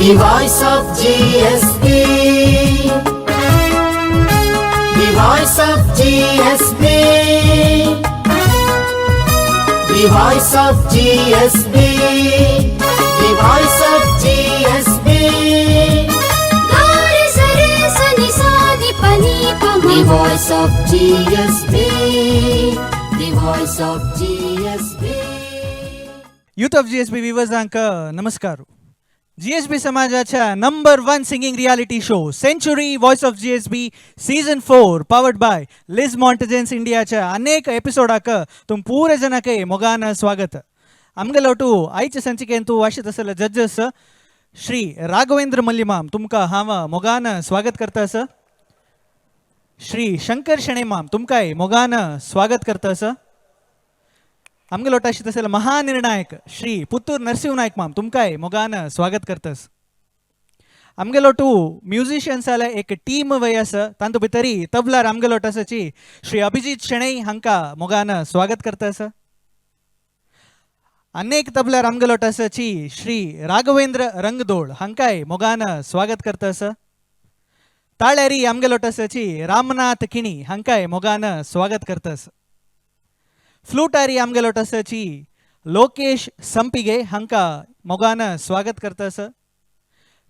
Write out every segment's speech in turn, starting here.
The voice of GSB. The voice of GSB. The voice of GSB. The voice of GSB. ಗ ರಿ ಸ ರೆ ಸ ನಿ ಸಾ ನಿ ಪ ನಿ ಪ ಮ. The voice of GSB. The voice of GSB. Youth of GSB व्यूवर्सांक नमस्कार. जीएसबी समाजाच्या number one singing reality show Century Voice of GSB season 4 powered by Liz मॉन्टजेन्स इंडियाच्या अनेक एपिसोडाक तुम पूरे जनके मोगान स्वागत. आमगेलोटू आयचे संचिकेंतू वाशित आसले जजेस श्री राघवेंद्र मल्लिमाम, तुमकां हांव मोगान स्वागत करता आसा. श्री शंकर शणेमाम, तुमकांय मोगान स्वागत करता आसा. आमगे लोटाशी तसेल महानिर्णायक श्री पुत्तूर नरसिंह नायक माम, तुमकांय मोगान स्वागत करतस. आमगे लोटू म्युझिशियन्स आले एक टीम वय आसा, तांतू भितरी तबलार आमगे लोट आसाची श्री अभिजीत शेणै, हांकां मोगान स्वागत करता आसा. अनेक तबल्यार आमगे लोट आसाची श्री राघवेंद्र रंगदोळ, हांकांय मोगान स्वागत करता आसा. ताळ्यारी आमगे लोट आसाची रामनाथ किणी, हांकांय मोगान स्वागत करता आसा. फ्लुटारी आमगे लोट आसाची लोकेश संपिगे, हांकां मोगान स्वागत करता आसा.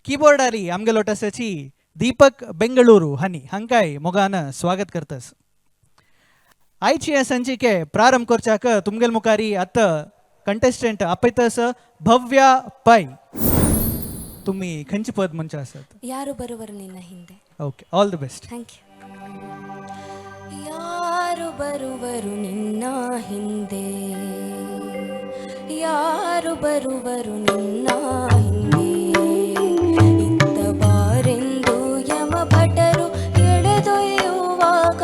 कीबोर्डारी आमगे लोट आसाची दीपक बेंगळुरू हनी, हांकांय मोगान स्वागत करतास. आयची ह्या संचिके प्रारंभ करच्याक तुमगेल मुखारी आतां कंटेस्टंट आपयता आसा भव्या पै. तुम्ही खंयचे पद म्हणचे आसात? ಯಾರು ಬರುವರು ನಿನ್ನ ಹಿಂದೆ. Okay, all the best. Thank you. ಯಾರು ಬರುವರು ನಿನ್ನ ಹಿಂದೆ, ಯಾರು ಬರುವರು ನಿನ್ನ ಹಿಂದೆ, ಇತ್ತ ಬಾರೆಂದು ಯಮ ಭಟರು ಎಳೆದೊಯ್ಯುವಾಗ,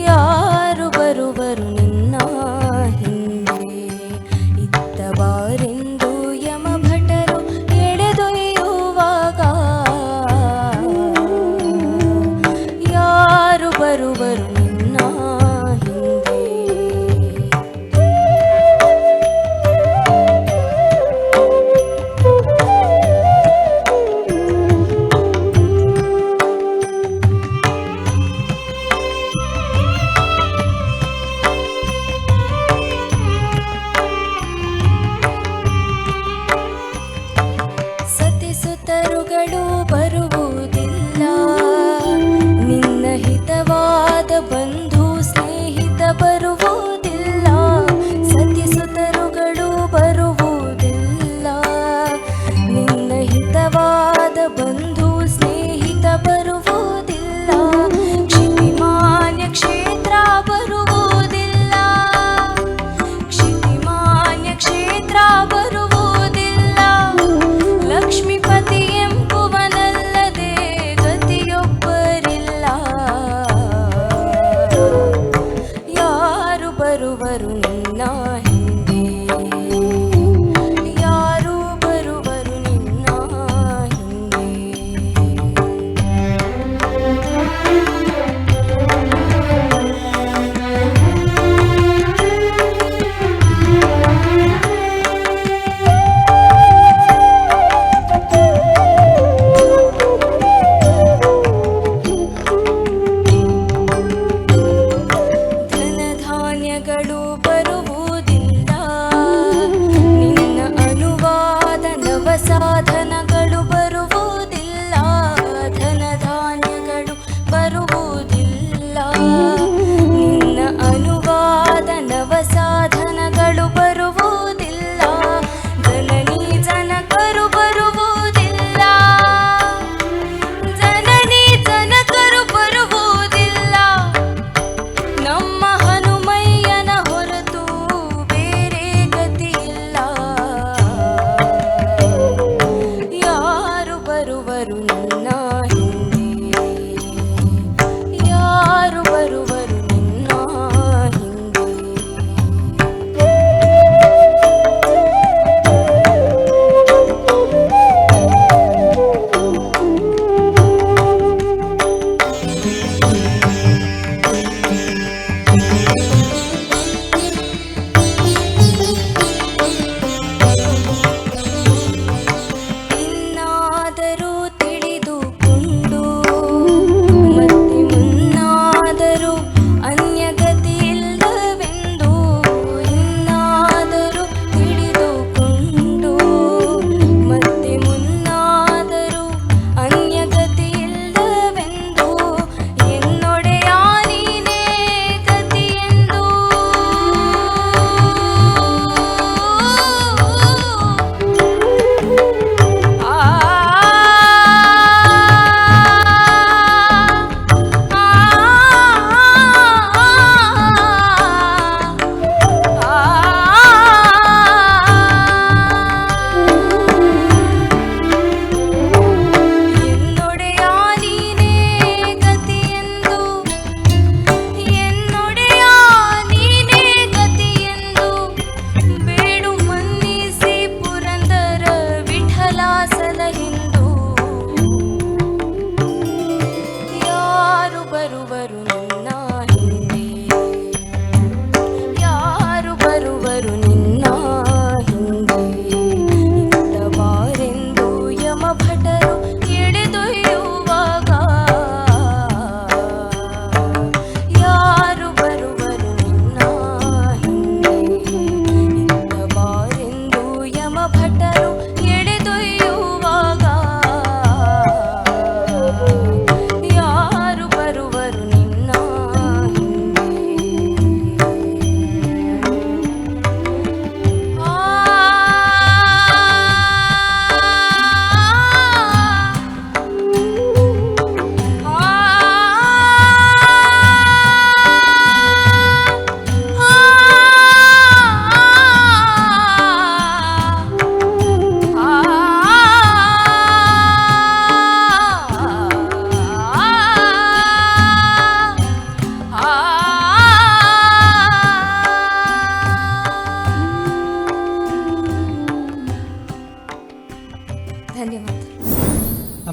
ಯಾರು ಬರುವರು ನಿನ್ನ ಹಿಂದೆ, ಇತ್ತ ಬಾರೆಂದು ಯಮ ಭಟರು ಎಳೆದೊಯ್ಯುವಾಗ, ಯಾರು ಬರುವರು ನಿನ್ನ ಹಿಂದೆ.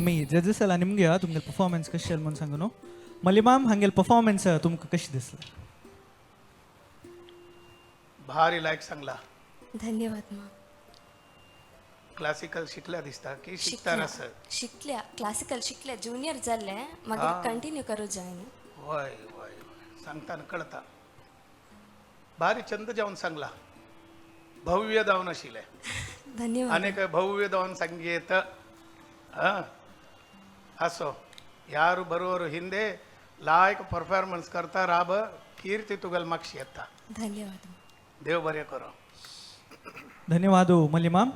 आमी जजेस निमगे तुमगे परफॉर्मन्स कशी म्हणून सांगू न्हू. मलिमाम, हांगेल परफॉर्मन्स तुमकां कशी दिसला? भारी लायक सांगला. धन्यवाद मा. क्लासिकल शिकल्या दिसता की शिकता आसत? शिकल्या, क्लासिकल शिकल्या. ज्युनियर जाल्ले, मागीर कंटिन्यू करूं जाय न्ही. होय होय होय, सांगताना कळता. भारी चंद जावन सांगला, भव्य जावन आशिल्लें. धन्यवाद. अनेक भव्य जावन सांगयेत. हां, असो याರು ಬರುವರು ಹಿಂದೆ ಲಾಯಕ್ ಪರ್ಫಾರ್ಮೆನ್ಸ್ करता राब, कीर्ती तुगल मागशी येता. धन्यवाद. देव बरें करो. धन्यवाद मलिमाम.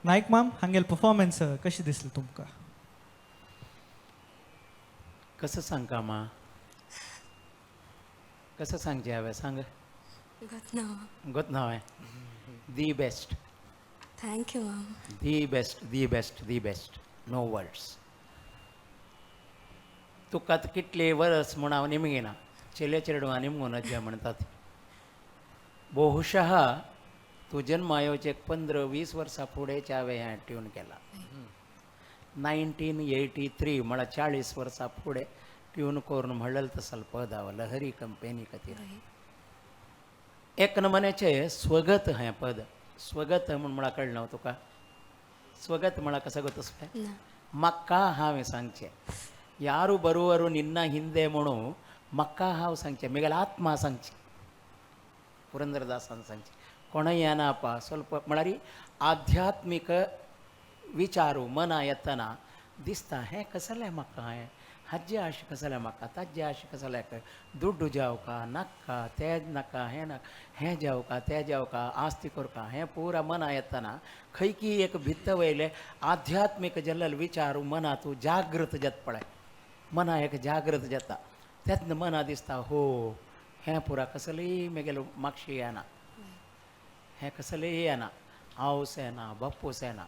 नायक माम, हांगेल परफॉर्मन्स कशी दिसली तुमकां? कसं सांग मा, कसं सांगचें हांवें सांग? गोत ना. गोत ना हांवें. The best. Thank you ma'am. The best, the best, the best, no words. तुका आतां कितले वरस म्हूण हांव निमगिना, चेले चेडवां निमगून अज्जा म्हणटात. बहुशः तूं जन्मा येवचे 15-20 वर्सां फुडेंच हांवें हें ट्यून केलां. 1983 म्हळ्यार 40 वर्सां फुडें ट्यून करून म्हणलें तसलो पद हांव लहरी कंपनी खातीर. एक नमुन्याचें स्वगत हें पद. स्वगत म्हूण म्हळ्यार कळना तुका? स्वगत म्हळ्यार कसो गो तसलें? ना. ಮಕ್ಕ ಹಾವೆ सांगचें, ಯಾರು ಬರುವರು ನಿನ್ನ ಹಿಂದೆ म्हणू मक्का हांव सांगचें, मेगेल आत्मा सांगचें, पुरंदरदासान सांगचें. कोणय येना ಸ್ವಲ್ಪ म्हळ्यार आध्यात्मीक विचारू मना येतना दिसता हें कसलें म्हाका, हें हाजे आश कसलें म्हाका, ताजे आश कसलें, दुड्डू जावका नाका, तें नाका, हें नाका, हें जावका तें जावका, आस्ती करका, हें पुरा मना येतना खंयकी एक भित्त वयलें आध्यात्मीक जल्लल विचारू मना तूं जागृत जाता पळय, मना एक जागृत जाता तेन्ना मना दिसता हो हें पुरा कसलेय मेगेलो मागशी येना, हें कसलेय येना, हांवस येना, बापूस येना,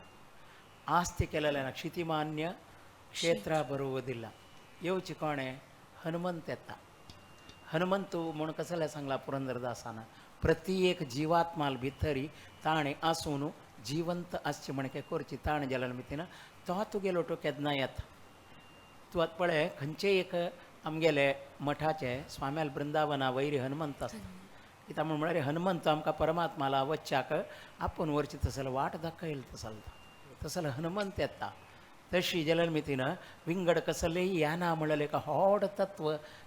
आस्ತಿ केलेलें ना, क्षितिमान्य क्षेत्र बरोवदिಲ್ಲ. येवची कोणें हनुमंत येता. हनुमंत म्हूण कसलें सांगलां पुरंदरदासान, प्रति एक जिवात्माल भितरी ताणें आसून जिवंत आसचें म्हणके करची ताणें जाल्यार मितीन तो तुगेलो तो केन्ना येता. तूं आतां पळय खंयचेय एक आमगेले मठाचे स्वाम्याल वृंदावना वैरी हनुमंत आसता. कित्याक म्हूण म्हळ्यार हनुमंत आमकां परमात्माला वच्चाक आपूण वरची तसलो वाट दाखयल तसलो तसलो हनुमंत येता. तशी जलनमितीन विंगड कसलेय याना म्हणलें एक होड तत्व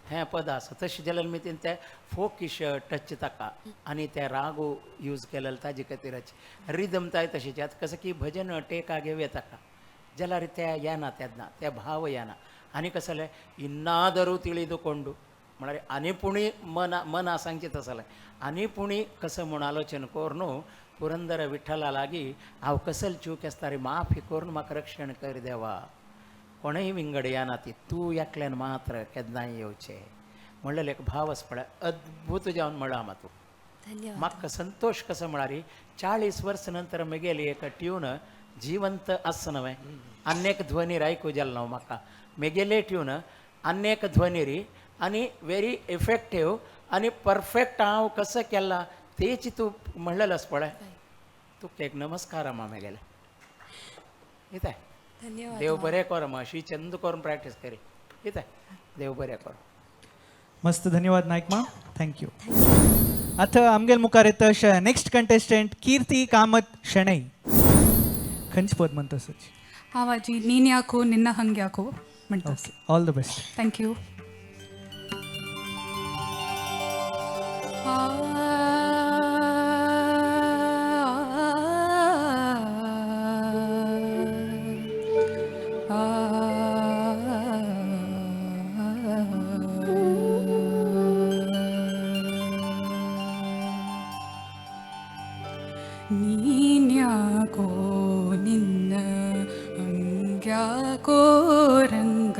हें पद आसा. तशी जलनमितीन ते फोकिश टच ताका आनी ते रागो यूज केलेले ताजे खातीरच रिदम ताय तशीच. आतां कसं की भजन टेका घेवया ताका जाल्यार ते येना तेन्ना ते भाव येना. आनी कसलें इन्नादरू ತಿಳಿದುಕೊಂಡು म्हळ्यार आनी पुणी मना मना सांगचें तसलें आनी पुणी कसं म्हूण आलोचन करून पुरंदर विठ्ठला लागीं हांव कसल चूक आसता रे माफी करून म्हाका रक्षण कर देवा, कोणूय विंगड येना ती तूं एकल्यान मात्र केन्नाय येवचें म्हणलें एक भाव आसा पळय, अद्भूत जावन म्हळां म्हाका तूं. धन्यवाद. म्हाका संतोश कसो म्हळ्यार 40 वर्सां नंतर मेगेली एक ट्यून जिवंत आसा न्हय, आन्येक ध्वनीर आयकूं जालें ना म्हाका मेगेले ट्यून आन्येक ध्वनीर आनी वेरी इफेक्टीव आनी परफेक्ट हांव कसो केला तेच तूं म्हणलेलें आसा पळय, तुका एक नमस्कार मा मेगेले. कितें धन्यवाद. देव बरें कर मा, अशी चंद करून प्रॅक्टीस करी. कितें देव बरें कर. मस्त, धन्यवाद नायक माम, thank you. आतां आमगेल मुखार येता अशें नेक्स्ट कंटेस्टंट कीर्ती कामत शणै. खंयच पद म्हणटा तसोच? हांव आजी नीन याको निन्न हंग याको म्हणटा. Okay, all the best. Thank you. ನೀನ್ಯಾಕೋ ನಿನ್ನ ಹಂಗ್ಯಾಕೋ ರಂಗ,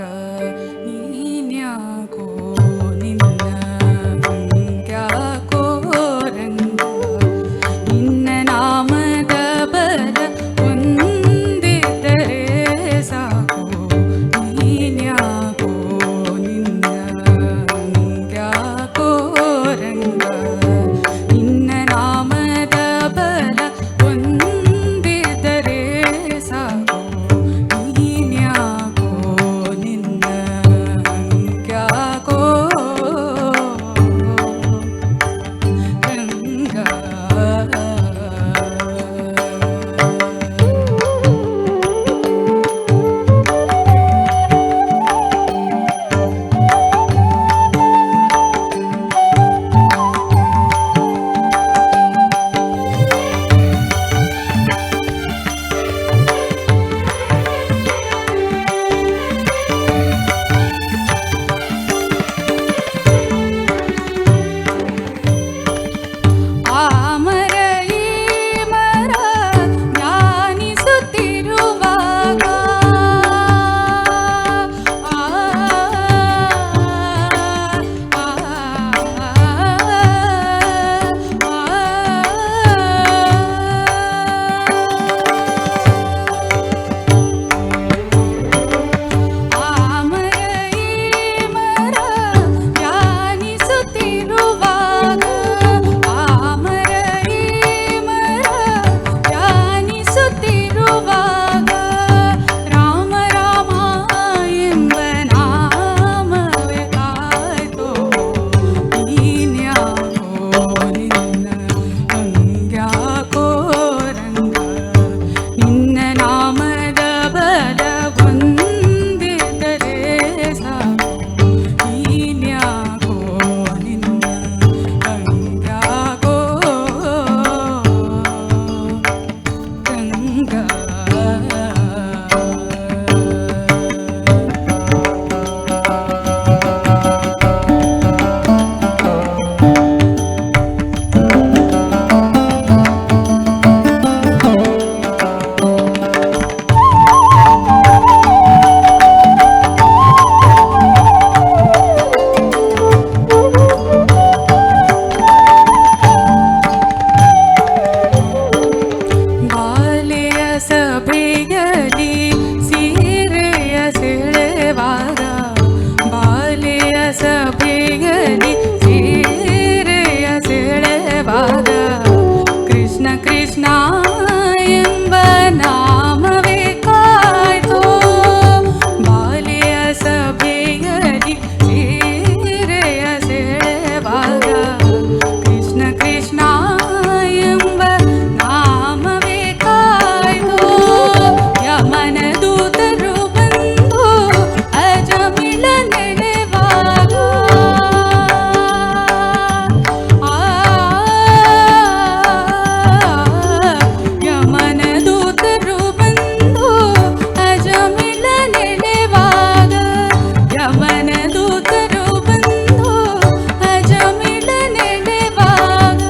ನೀನ್ಯಾಕೋ ನಿನ್ನ ಹಂಗ್ಯಾಕೋ ರಂಗ, ನಿನ್ನ ನಾಮದ ಬಲ ಹೊಂದಿದ್ದರೆ ಸಾಕು, ನೀನ್ಯಾಕೋ ನಿನ್ನ ಹಂಗ್ಯಾಕೋ ರಂಗ, ನಿನ್ನ ನಾಮದ ಬಲ ಹೊಂದಿದ್ದರೆ ಸಾಕು, ನೀನ್ಯಾಕೋ ಕೃಷ್ಣ ಎಂಬ ನಾಮವೇ ಕಾಯ್ತೋ. ಬಾಲೆಯ ಸಭೆಯಲ್ಲಿ ಸೀರೆಯ ಸೆಳೆವಾಗ ಕೃಷ್ಣ ಕೃಷ್ಣ ಎಂಬ ನಾಮವೇ ಕಾಯ್ತೋ. ಯಮನ ದೂತರು ಬಂದು ಅಜಮಿಳ ನೆನೆವಾಗ, ಆ ಯಮನ ದೂತರು ಬಂದು ಅಜಮಿಳ ನೆನೆವಾಗ, ಯಮನ ದೂತರು ಬಂದು ಅಜಮಿಳ ನೆನೆವಾಗ,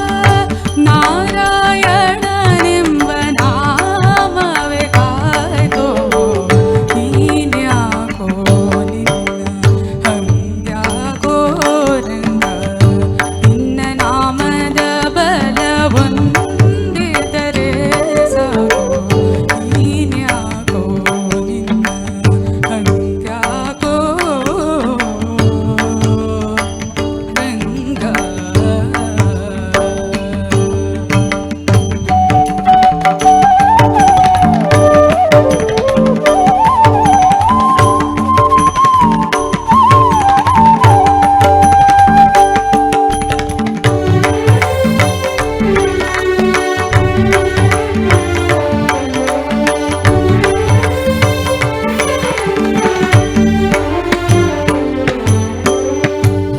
ನಾರಾಯಣನೆಂಬ ನಾಮವೇ ಕಾಯ್ತೋ. ನೀನ್ಯಾಕೋ ನಿನ್ನ ಹಂಗ್ಯಾಕೋ ರಂಗ, ನಿನ್ನ ನಾಮದ ಬಲ ಒಂದಿದ್ದರೆ ಸಾಕು. ನೀನ್ಯಾಕೋ ನಿನ್ನ ಹಂಗ್ಯಾಕೋ ರಂಗ.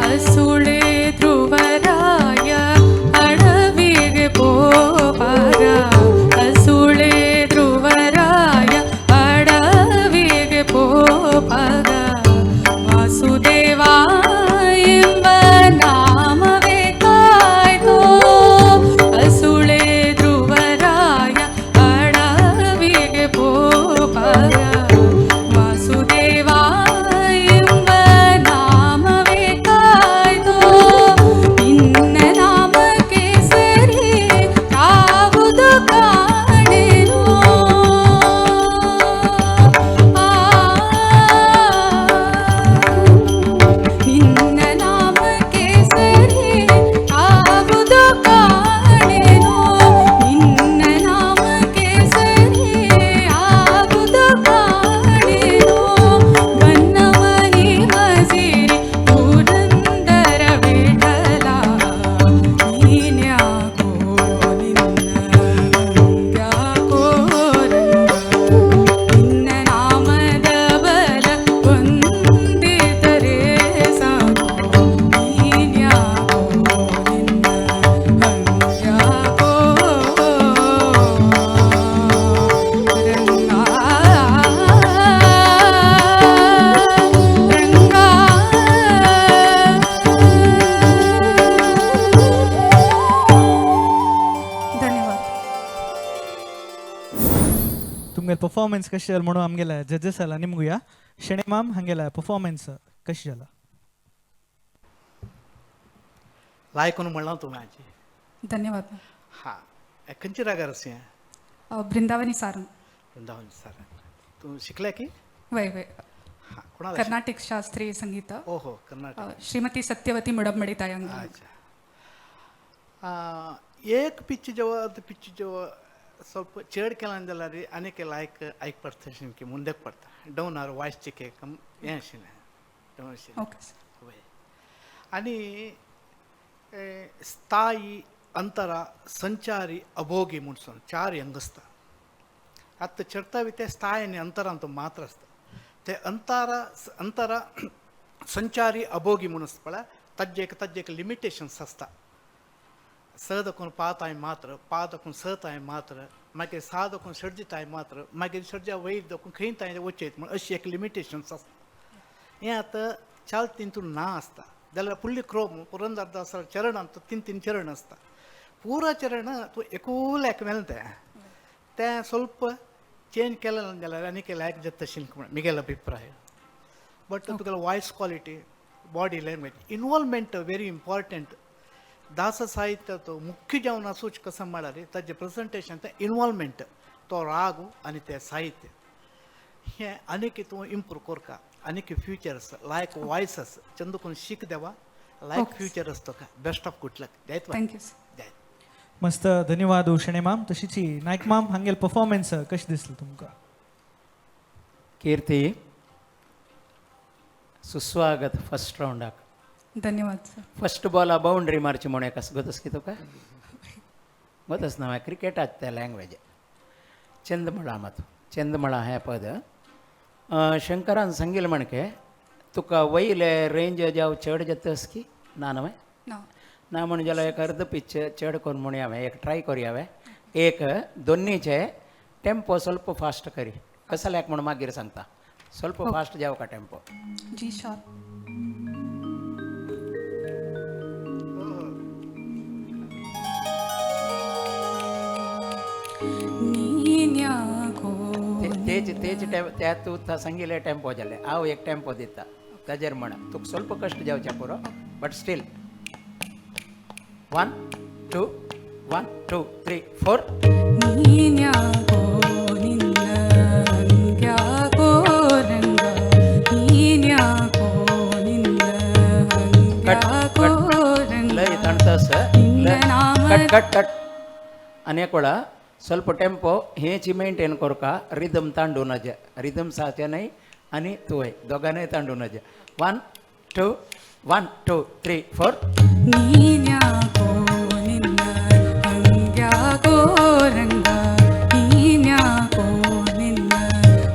ಹಸುಳೆ ಧ್ರುವರಾಯ ಅಡವಿಗೆ ಪೋಪಾಗ, ಹಸುಳೆ ಧ್ರುವರಾಯ ಅಡವಿಗೆ ಪೋಪಾಗ, ವಾಸುದೇವ ಎಂಬ ನಾಮವೇ ಕಾಯ್ತೋ. ಹಸುಳೆ ಧ್ರುವರಾಯ ಅಡವಿಗೆ ಪೋಪಾಗ, ವಾಸುದೇವ ಎಂಬ ನಾಮವೇ ಕಾಯ್ತೋ. ನಿನ್ನ ನಾಮಕ್ಕೆ ಸರಿ ಯಾವುದು ಕಾಣೆನು. ಆ ನಿನ್ನ ನಾಮಕ್ಕೆ ಸರಿ ಯಾವುದು ಕಾಣೆನು. ನಿನ್ನ ನಾಮಕ್ಕೆ ಸರಿ ಯಾವುದು ಕಾಣೆನು. ಬನ್ನಮನಿ ಮಸಿರಿ ಪುರಂದರ ವಿಠಲ, ನೀನ್ಯಾಕೋ ನಿನ್ನ ಹಂಗ್ಯಾಕೋ ರಂಗ, ನಿನ್ನ ನಾಮದ ಬಲ ಒಂದಿದ್ದರೆ ಸಾಕು. ನೀನ್ಯಾಕೋ ನಿನ್ನ ಹಂಗ್ಯಾಕೋ ರಂಗ, ರಂಗ. ಧನ್ಯವಾದ. तुमगेले परफॉर्मन्स कशी जाल म्हणून आमगेले जजेस आला निमगू या शेणे माम हांगेले परफॉर्मन्स कशी जाला? लायकून म्हणलां तूं आजी. ಧನ್ಯವಾದ. हां, खंयच्या रागार आसा हें? ಬೃಂದಾವನಿ ಸಾರಂಗ್. वृंदावन सर तूं शिकल्या की? वय वय. हां, कोणाला? कर्नाटक शास्त्रीय संगीत. ओहो, कर्नाटक. श्रीमती सत्यवती मुडबमडी तायंग. अच्छा. एक पिच जेव्हा अर्ध पिच जेव्हा ಸ್ವಲ್ಪ चड केला जाल्यार आनीक लायक आयक पडटा सामकें मुंदक पडटा डावन आर वॉयस चिके कम हें आशिल्लें डावन आशिल्लें. Okay sir. वय आनी स्थायी अंತರ ಸಂಚಾರಿ ಅಭೋಗಿ म्हणून चार यंग आसता. आतां चडतावी ते स्थायी आनी अंतरा तो मात्र आसता. ते अंतारा अंतरा संचारी अभोगी म्हणून आसता पळय, ताजे एक ताजे एक लिमिटेशन्स आसता. स दाखोवन पा ताय मात्र, पा दाखोवन स ताय मात्र, मागीर सा दाखोवन षडजी ताय मात्र, मागीर षडजा वयर दाखोवन खंय ताय वचयत म्हूण अशी एक लिमिटेशन्स आसता. हें आतां चाल तितून ना आसता जाल्यार फुडली क्रोम पुरंदरदासा चरणांत तीन तीन चरण आसता. पुरा चरण तूं एकूल एक मेलें तें तें ಸ್ವಲ್ಪ चेंज केलें ना जाल्यार आनीक लायक जाता तशें म्हण मिगेलो अभिप्राय. बट तुगेलो voice quality, body language, involvement very important. दास साहित्याचो मुख्य जावन आसूच कसो म्हळ्यार ताजें प्रेजेंटेशन, तें इनवॉल्वमेंट, तो राग आनी तें साहित्य हें आनीक तूं इम्प्रूव करका. आनीक फ्युचर आसा, लायक वॉयस आसा, चंद कोण शीक देवा लायक Okay. Future आसा तुका. बेस्ट ऑफ गुड लक जायत. Thank you sir. जायत. मस्त, धन्यवाद उशणे माम. तशीच नायक माम, हांगेल परफॉर्मन्स कशें दिसलें तुमकां? कीर्ती, सुस्वागत फर्स्ट रावंडाक. धन्यवाद सर. फर्स्ट बॉला बाउंड्री मारची म्हणून एका गोतस की तुका गोतस ना? क्रिकेटात त्या लँग्वेज. चंदमळा मात चंदमळा हें पद शंकरान सांगिल म्हणके तुका वयले रेंज जावं चड जातस की ना न्हय? ना. ना म्हण जाल्यार एक अर्द पिच चड करून म्हणया हांवें, एक ट्राय करूया हांवें. एक दोन्नीचे टेम्पो ಸ್ವಲ್ಪ फास्ट करी, कसल्याक म्हण मागीर सांगता. ಸ್ವಲ್ಪ फास्ट जावं का टेम्पो? जी, शॉर. ನೀನ್ಯಾಕೋ तेच तेच त्या तूं सांगिल्ले टेम्पो जाले, हांव एक टेम्पो दिता, ताजेर म्हण तुका ಸ್ವಲ್ಪ कश्ट जावचे पुरो, but still. One two, one two three four. ನೀನ್ಯಾಕೋ ನಿನ್ನ ಹಂಗ್ಯಾಕೋ ರಂಗ, ನೀನ್ಯಾಕೋ ನಿನ್ನ ಕಟ್. ಹಂಗ್ಯಾಕೋ ರಂಗ. ಲय ताणतस. ನಿನ್ನ ನಾಮ कट कट कट. आनी एक वेळा ಸ್ವಲ್ಪ टेम्पो हेची मेंटेन करका, रिदम तांडू नजे, रिदम साचे न्हय आनी तुवें दोगांय तांडू नजे. One two, one two three four. ನೀನ್ಯಾಕೋ ನಿನ್ನ ಹಂಗ್ಯಾಕೋ ರಂಗ, ನೀನ್ಯಾಕೋ ನಿನ್ನ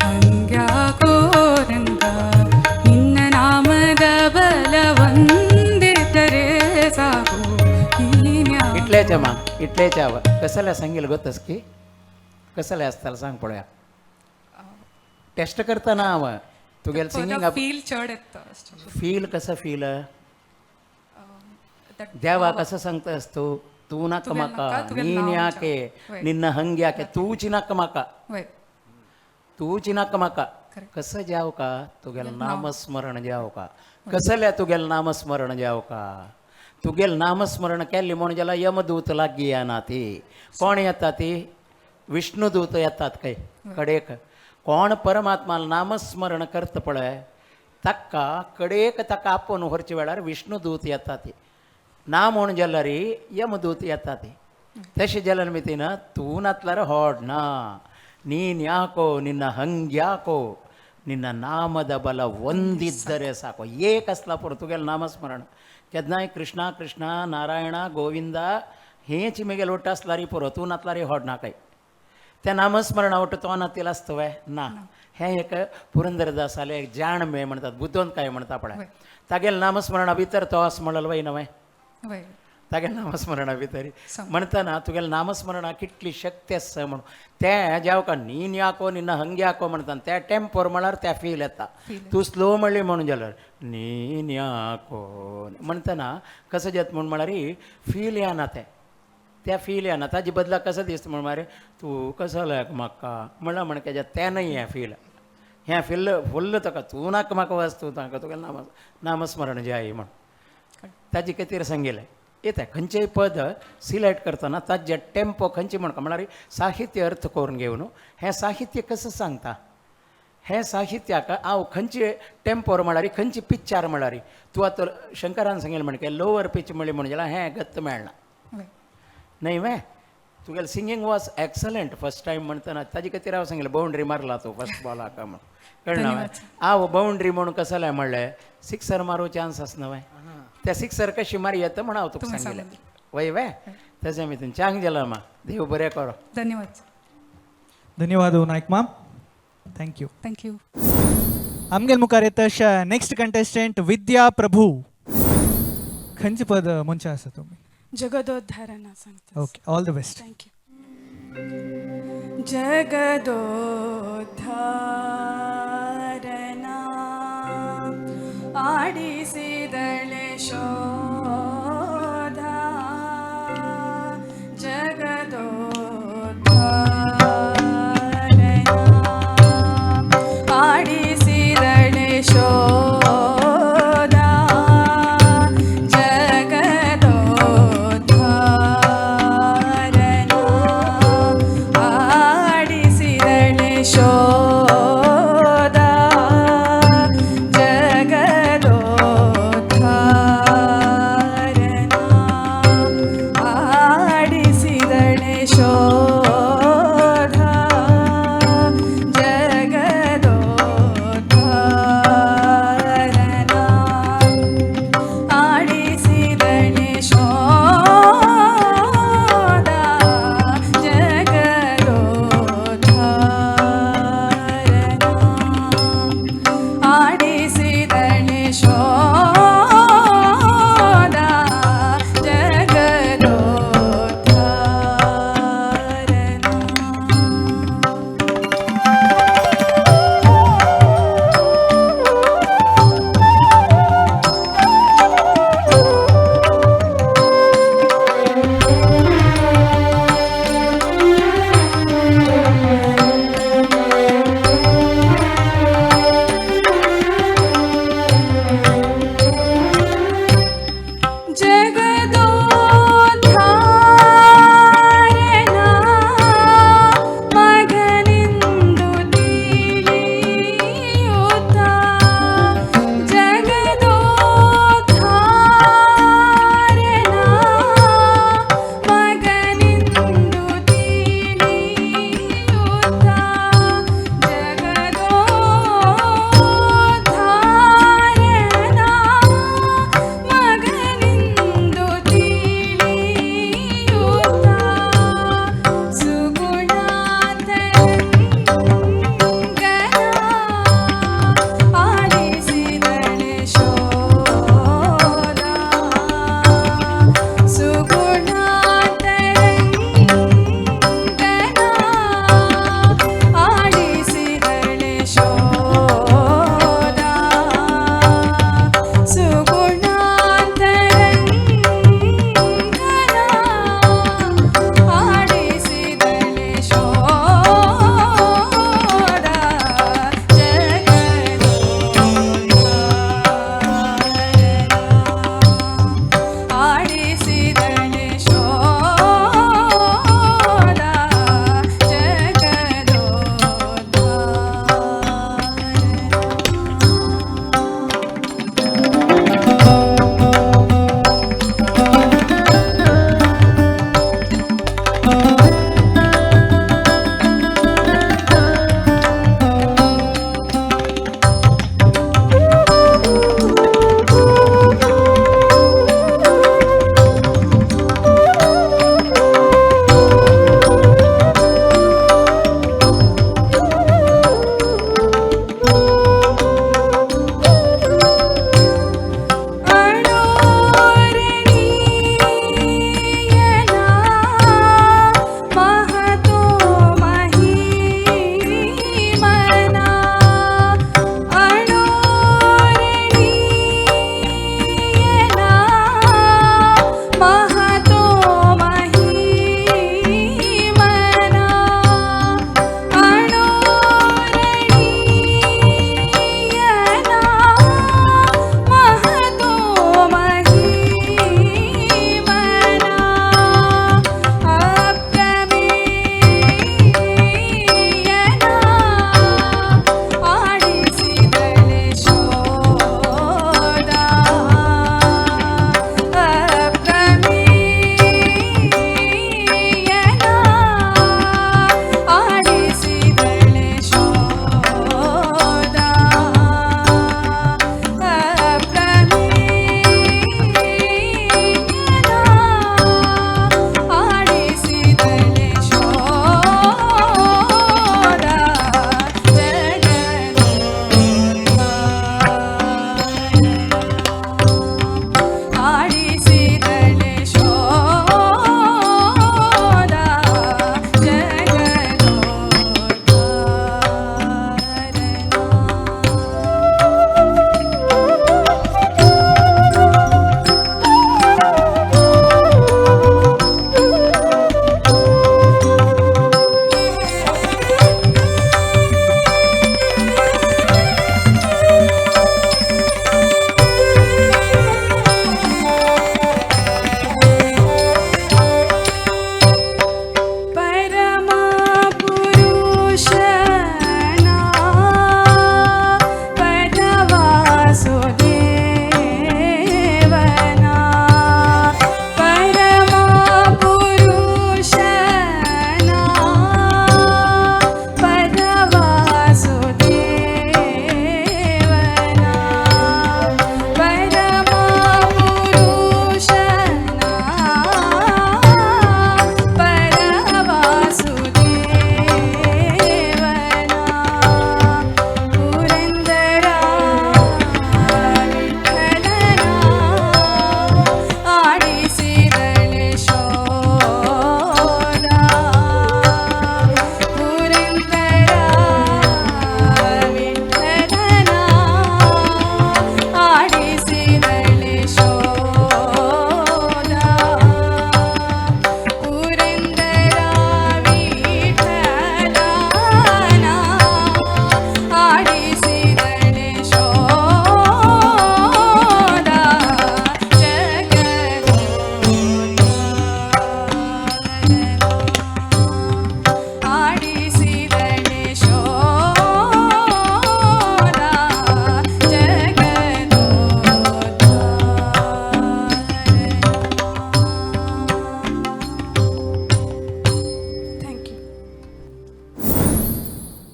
ಹಂಗ್ಯಾಕೋ ರಂಗ, ನಿನ್ನ ನಾಮದ ಬಲವೊಂದಿದ್ದರೆ ಸಾಕು, ನೀನ್ಯಾಕೋ. इतलेच मा, इतलेच हांव कसले सांगील गोतस की कसले आसताले सांग पळोवया. टेस्ट करतना हांव तुगेलें सिंगींग. फील चड येता अशें. फील कसं फील? देवा कसं सांगतास तूं? तूं नाका तुगेल म्हाका. नाका, तुगेल नीन नांव याके वय. निन्न हंग याके तूची नाका म्हाका. वय. तूची नाका म्हाका. Correct. कसं जाव का? तुगेल नामस्मरण जाव का? कसल्या तुगेल नामस्मरण जाव का? तुगेल नामस्मरण केल्ली म्हूण जाल्यार यमदूत लागीं येना ती. कोण येता ती? विष्णुदूत येतात खंय कडेक. कोण परमात्मा नामस्मरण करता पळय, ताका कडेक ताका आपोवन व्हरचे वेळार विष्णुदूत येता ती. ना म्हूण जाल्यार यमदूत येता ती. तशें जाल्यार मितीन तूं नातल्यार होड ना. ನೀನ್ ಯಾಕೋ ನಿನ್ನ ಹಂಗ್ಯಾಕೋ, ನಿನ್ನ ನಾಮದ ಬಲ ಒಂದಿದ್ದರೆ ಸಾಕು. ಏಕ್ आसला पुरो तुगेलें नामस्मरण. केन्नाय कृष्णा कृष्णा नारायणा गोविंदा हेच मेगेल वट्ट आसल्यार पुरो, तूं नातल्यार होड ना काय. त्या नामस्मरणा वट्ट तो नातील आसता वे ना. हें एक पुरंदरदासालें एक जाणमे म्हणतात, बुदवंत काय म्हणटा पळय, तागेलें नामस्मरणा भितर तो आस म्हणल वय नवें? वय. तागेलें नामस्मरणा भितर म्हणटना तुगेलें नामस्मरणा कितली शक्ती आसा म्हणून तें जावं का. नीन याको निन्न हंग याको म्हणटा त्या टेम्पोर म्हळ्यार त्या फील येता. तूं स्लो म्हणली म्हणून जाल्यार नीन याको म्हणटना कसं जाता म्हूण म्हळ्यार फील येना तें, त्या फील येना. ताजे बदला कसं दिसता म्हण मारे तूं कसो म्हाका म्हणल्यार म्हणके तें न्हय. हें फील, हें फील फुल्ल ताका तूं नाका म्हाका वस्तू तांकां तुगेलें नामस्मरण जाय म्हण ताजे खातीर सांगिल्लें येता. खंयचेय पद सिलेक्ट करतना ताजे टेम्पो खंयचे म्हण म्हळ्यार साहित्य अर्थ करून घेवन हें साहित्य कसं सांगता, हें साहित्याक हांव खंयचे टेम्पोर म्हळ्यार खंयची पिक्चर म्हळ्यार तूं आतां शंकरान सांगिल्लें म्हणके लोवर पीच म्हणली म्हण जाल्यार हें गत्त मेळना. वय. न्हय वे? तुगेलें singing was excellent first time म्हणटना ताजे खातीर हांव सांगिल्लें बाउंड्री मारला तूं फर्स्ट बॉलाक म्हण, कळना? धन्यवाद. हांव बाउंड्री म्हणून कसलें म्हणलें, सिक्सर मारू चान्स आसना वे? त्या सिक्सर कशी मारी येता म्हण हांव तुका तुमी सांगिल्लें. सांगलें. वय वे, तशें मितून चांग जाला मा, देव बरें करो. धन्यवाद सर. धन्यवाद हो नायक माम, thank you. Thank you. आमगेल मुखार येता अशा नेक्स्ट कंटेस्टंट विद्या प्रभू. खंयचे पद म्हणचे आसा तुमी? जगदोद्धारणा सांगता. Okay, all the best. Thank you. ಜಗದೋದ್ಧಾರನ ಆಡಿಸಿದಳೆ ಶೋಧ, ಜಗದೋದ್ಧಾರನ ಆಡಿಸಿದಳೆ ಶೋಧ, ಜಗದೋದ್ಧಾರನ ಆಡಿಸಿದಳೆ ಶೋಧ, ಜಗದೋದ್ಧಾರನ.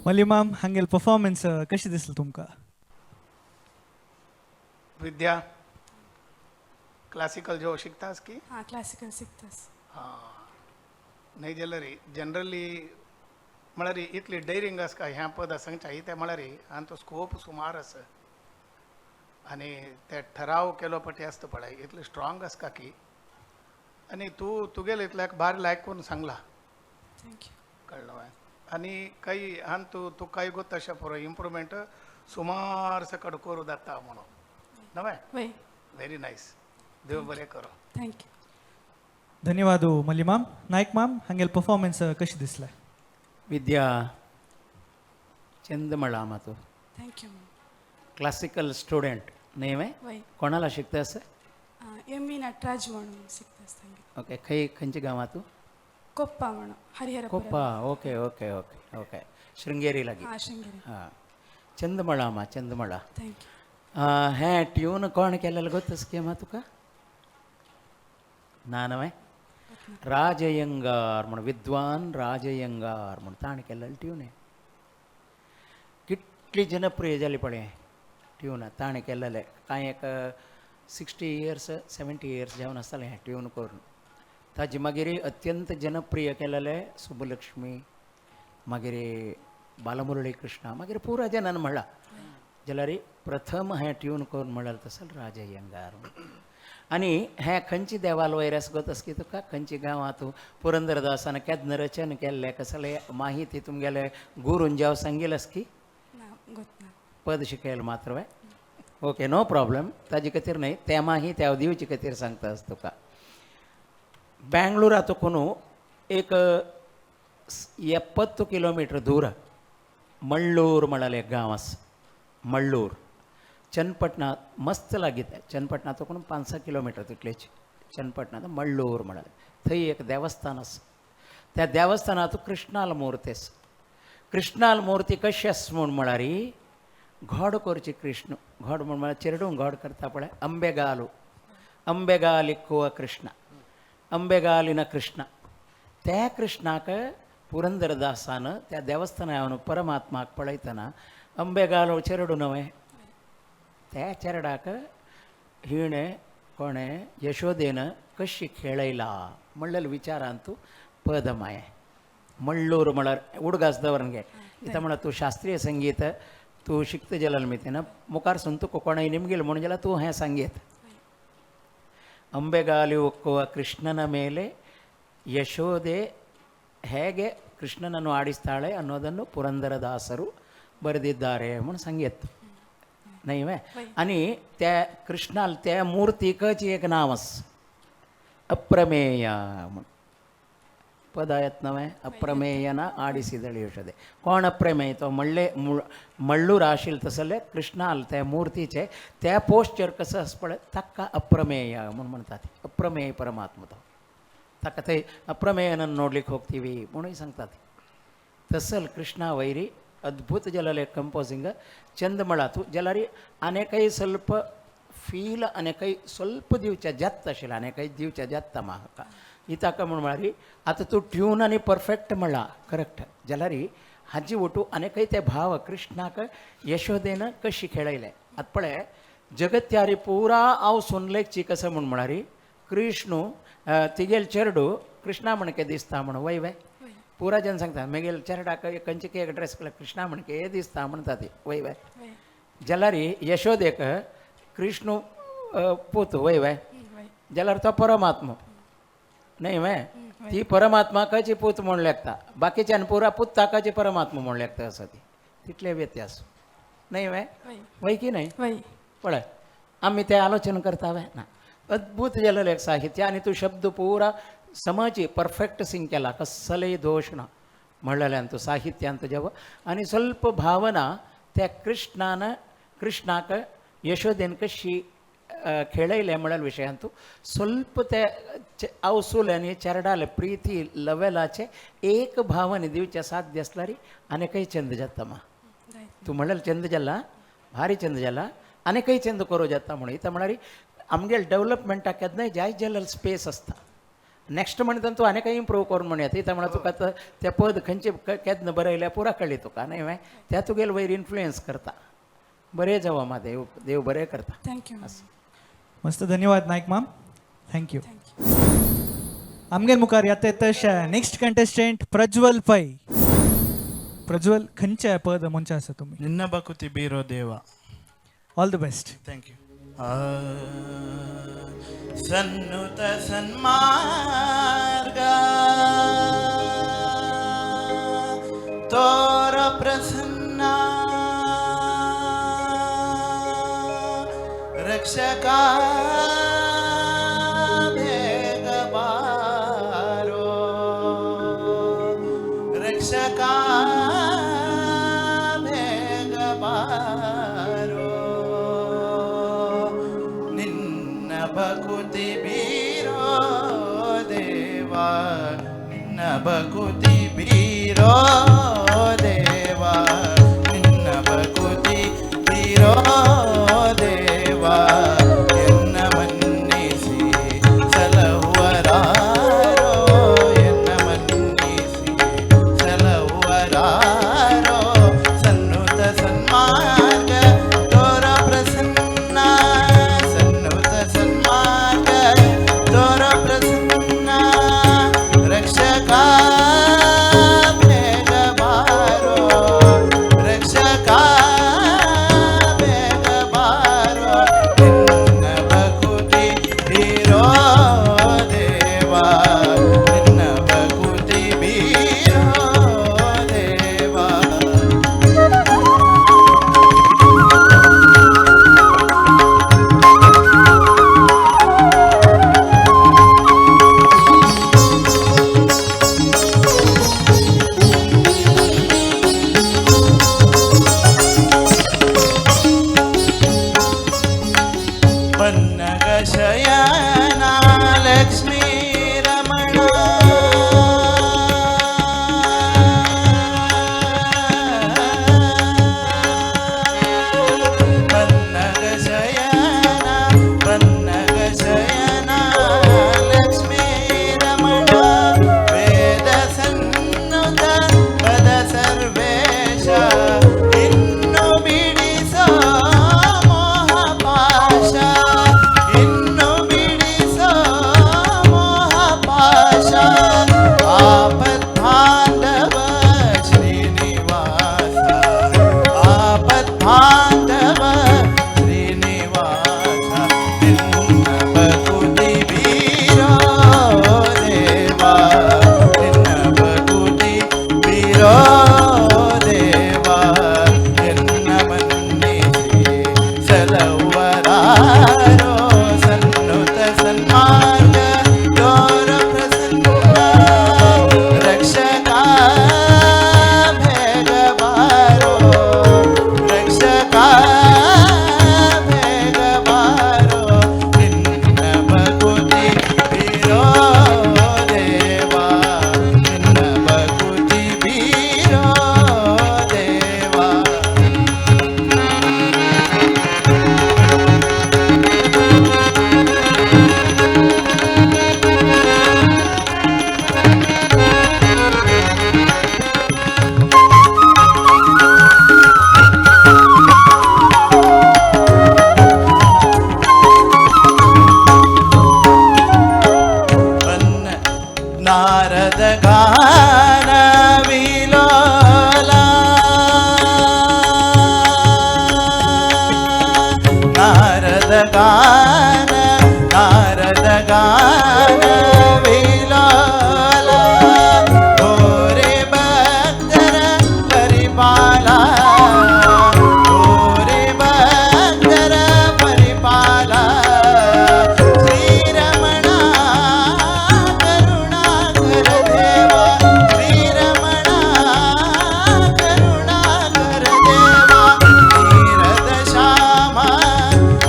मल्ली माम, हांगेल परफॉर्मन्स कशी दिसली तुमकां? विद्या, क्लासिकल जो शिकतास की? हां, क्लासिकल शिकतास. नाही जाल्यार जनरली म्हळ्यार इतली डेरिंग आसा काय ह्या पदां सांगच्या इतें म्हळ्यार आनी तो स्कोप सुमार आसा आनी ते ठराव केलो पटी आसता पळय, इतले स्ट्रॉंग आसता की आनी तूं तुगेले इतल्याक भारी लायक करून सांगला. Thank you. कळ्ळें? आनी काही आनी तूं तुकाय गोत तशें पुरो इम्प्रुवमेंट सुमार सकट करूं जाता म्हणून नवें. वय. व्हेरी नायस, देव बरें करो. Thank you. धन्यवाद मल्ली माम. नायक माम, हांगेल परफॉर्मन्स कशी दिसले? विद्या, चंद म्हळां मा तूं. Thank you. Classical student न्ही वे? वय. कोणाला शिकतास? एम वी नटराज म्हणून शिकतास तांगे. ओके, खंय खंयच्या गांवांत तूं? कोप्पा म्हणून, Harihara. Koppa, okay okay okay okay, Sringeri लागीं. हां, शृंगेरी. हां, चंद म्हळां मा, चंद म्हळां. Thank you. हें ट्यून कोण केलेलें गोत मा तुका? ना न्हय? राजयंगार म्हण, विद्वान राजयंगार म्हण ताणें केल्लें ट्यून हें. कितली जनप्रिय जाली पळय ट्यून ताणें केल्लेलें. कांय एक 60 इयर्स 70 इयर्स जावन आसतलें हें ट्यून करून. ताजे मागीर अत्यंत जनप्रिय केलेलें सुब्बलक्ष्मी, मागीर बालमुरळी कृष्णा, मागीर पुरा जनान म्हणलां. जाल्यार प्रथम हें ट्यून करून म्हणल्यार तसो राजयंगार. आनी हें खंयची देवाल वयर आसा गोत की तुका? खंयची गांवांत पुरंदरदासान केन्ना रचन केल्लें, कसले माहिती तुमगेले गुरून जाव सांगील आस की? ना, गोत ना. पद शिकयल मात्र वे? ओके, नो प्रॉब्लम, ताजे खातीर न्हय, ते माहिती हांव दिवचे खातीर सांगता आसा तुका. बेंगळुरा तुकून एक 70 किलोमिटर दूर मळ्ळूर म्हळ्यार एक गांव आसा, मळ्ळूर. चनपटना मस्त लागीं, चनपटना तुकून 5-6 किलोमिटर तितलेच चनपटना मळ्ळूर म्हळ्यार. थंय एक देवस्थान आसा, त्या देवस्थानांत कृष्णाल मूर्ती आसा. कृष्णाल मूर्ती कशी आसा म्हूण म्हळ्यार घोड करची कृष्ण, घोड म्हूण म्हळ्यार चेरडूं घोड करता पळय, अंबेगालू, अंबेगालिक्कुव कृष्ण, अंबेगालिन कृष्ण. त्या कृष्णाक पुरंदरदासान त्या देवस्थाना परमात्माक पळयतना अंबेगालो चेरडू न्हय, त्या चेरडाक हिणें कोणें यशोदेन कशी खेळयला म्हणलेल्या विचारांतू पदमाय. मळ्ळूर म्हळ्यार उडगास दवरून घे. इतां म्हळ्यार तूं शास्त्रीय संगीत तूं शिकता जाल्यार मितीन मुखार सून तुका कोणय निमगेल म्हणून जाल्यार तूं हें सांगयत. ಅಂಬೆಗಾಲಿ ಒಕ್ಕುವ ಕೃಷ್ಣನ ಮೇಲೆ ಯಶೋದೆ ಹೇಗೆ ಕೃಷ್ಣನನ್ನು ಆಡಿಸ್ತಾಳೆ ಅನ್ನೋದನ್ನು ಪುರಂದರದಾಸರು ಬರೆದಿದ್ದಾರೆ म्हणून सांगेत नाही वे? आणि त्या कृष्णाल त्या मूर्तीकच एक नाव आस, अप्रमेय म्हणून ಪದ ಆಯತ್ ನವೆ. ಅಪ್ರಮೇಯನ ಆಡಿಸಿದಳು ಯಶೋದೆ. कोण अप्रमेय? तो म्हणले मळ्ळूर आशिल तसले कृष्ण आल त्या मूर्तीचे त्या पोस्चर कसं आसा पळय, ताका अप्रमेय म्हणून म्हणतात. अप्रमेय परमात्मा तो, ताका थंय अप्रमेयनನ್ನು ನೋಡ್ಲಿಕ್ಕೆ ಹೋಗ್ತೀವಿ म्हणून सांगतात. तसल कृष्णा वैरी अद्भुत जालेलें कंपोजिंग चंद म्हळा तूं जाल्यार आनीकय ಸ್ವಲ್ಪ फील आनीकय ಸ್ವಲ್ಪ दिवच्या जाता आशिल्लें, आनीकय दिवच्या जाता म्हाका इताका म्हूण म्हळ्यार. आतां तूं ट्यून आनी परफेक्ट म्हणला करेक्ट, जाल्यार हाजी ओटू आनीकय ते भाव कृष्णाक यशोदेन कशी खेळयले. आतां पळय जगत्यारी पुरा हांव सुनलेची कसं म्हूण म्हळ्यार कृष्णू तिगेल चेरडू कृष्णा म्हणके दिसता म्हणून वय वय पुरा जन सांगता मेगेल चेरडाक खंयचे एक ड्रेस केला कृष्णा म्हणके दिसता म्हणटा ती वय वय. जाल्यार यशोदेक कृष्णू पूत वय वय, जाल्यार तो परमात्मा न्हय वे? ती परमात्माकाची पूत म्हूण लेखता, बाकीच्यान पुरा पुताकाची परमात्मा म्हूण लेखता आसा ती, तितले व्यत्यास न्हय वे? वय की न्हय? वय. पळय आमी ते आलोचन करता वे ना? अद्भुत जालेलें एक साहित्य आनी तूं शब्द पुरा समाजी परफेक्ट सिंग केला, कसलेय दोश ना म्हणलेल्यान तूं साहित्यान तुज्या. आनी ಸ್ವಲ್ಪ भावना त्या कृष्णान कृष्णाक यशोदेन कशी खेळयलें म्हळ्यार विशयान तूं ಸ್ವಲ್ಪ ते अवसूल आनी चेरडाले प्रीती लवेलाचे एक भावने दिवचे साध्य आसल्यार आनीकय चंद जाता मा. तूं म्हणल्यार चंद जाला, भारी चंद जाला, आनीकय चंद करूं जाता म्हणून. इतां म्हळ्यार आमगेले डेवलपमेंटाक केन्नाय जाय जाल्यार स्पेस आसता. नेक्स्ट म्हणटा तूं आनी कांय इम्प्रूव करून म्हणया ती म्हणल्यार तुका आतां तें पद खंयचे केन्ना बरयल्या पुरा कळ्ळी तुका न्ही व्हय त्या तुगेले वयर इन्फ्लुयन्स करता. बरें जावं मा, देव देव बरें करता. Thank you. मस्त, धन्यवाद नायक माम, thank you. आमगेर मुखार येता तशें नेक्स्ट कंटेस्टंट प्रज्वल पै. प्रज्वल, खंयचे पद म्हणचे आसा तुमी? ನಿನ್ನ ಬಕುತಿ ಬೀರೋ ದೇವ. All the best. Thank you. ಸನ್ನುತ ಸನ್ಮಾರ್ಗ ತೋರ ಪ್ರಸನ್ನ ರಕ್ಷಕ ಬೇಗ ಬಾರೋ, ರಕ್ಷಕ ಬೇಗ ಬಾರೋ, ನಿನ್ನ ಬಕುತಿ ಬೀರೋ ದೇವಾ, ನಿನ್ನ ಬಕುತಿ ಬೀರೋ ದೇವಾ, ನಿನ್ನ ಬಕುತಿ ಬೀರೋ ದೇವಾ, ಎನ್ನ ಮನ್ನಿಸಿ ಸಲಹುವರಾರೋ, ಎನ್ನ ಮನ್ನಿಸಿ ಸಲಹುವರಾರೋ, ಸನ್ನುತ ಸನ್ಮಾರ್ಗ ತೋರ ಪ್ರಸನ್ನ, ಸನ್ನುತ ಸನ್ಮಾರ್ಗ ತೋರ ಪ್ರಸನ್ನ, ರಕ್ಷಕ ಬೇಗ ಬಾರೋ, ರಕ್ಷಕ ಬೇಗ ಬಾರೋ, ನಿನ್ನ ಬಕುತಿ ಬೀರೋ ದೇವಾ, ನಿನ್ನ ಬಕುತಿ ಬೀರೋ ದೇವಾ. ಪನ್ನಗ ಶಯನ ಲಕ್ಷ್ಮೀ ರಮಣ, ಪನ್ನಗ ಶಯನ, ಪನ್ನಗ ಶಯನ ಲಕ್ಷ್ಮೀ ರಮಣ, ವೇದ ಸನ್ನುತ ಪದ ಸರ್ವೇಶ, ಇನ್ನು ಬಿಡಿಸೋ ಮೋಹ ಪಾಶ, ಇನ್ನು ಬಿಡಿಸೋ ಮೋಹ ಪಾಶ, ಆಪದ್ಬಾಂಧವ ಶ್ರೀನಿವಾಸ, ಆಪದ್ಬಾಂಧವ ಶ್ರೀನಿವಾಸ, ನಿನ್ನ ಬಕುತಿ ಬೀರೋ ದೇವಾ, ನಿನ್ನ ಬಕುತಿ ಬೀರೋ ದೇವಾ, ಎನ್ನ ಮನ್ನಿಸಿ ಸಲಹುವರಾರೋ, ಸನ್ನುತ ಸನ್ಮಾರ್ಗ ತೋರ ಪ್ರಸನ್ನ, ರಕ್ಷಕ ಬೇಗ ಬಾರೋ, ರಕ್ಷಕ ಬೇಗ ಬಾರೋ, ನಿನ್ನ ಬಕುತಿ ಬೀರೋ ದೇವಾ, ನಿನ್ನ ಬಕುತಿ ಬೀರೋ ದೇವಾ. ಬನ್ನ ನಾರದ ಗಾನ ವಿಲೋಲ, ನಾರದ ಗಾನ, ನಾರದ ಗಾನ ವಿಲೋಲ, ಓರೆ ಭಕ್ತರ ಪರಿಪಾಲ, ಓರೆ ಭಕ್ತರ ಪರಿಪಾಲ, ಶ್ರೀರಮಣ ಕರುಣಾಕರ ದೇವ, ಶ್ರೀರಮಣ ಕರುಣಾಕರ ದೇವ, ನೀರದ ಶ್ಯಾಮ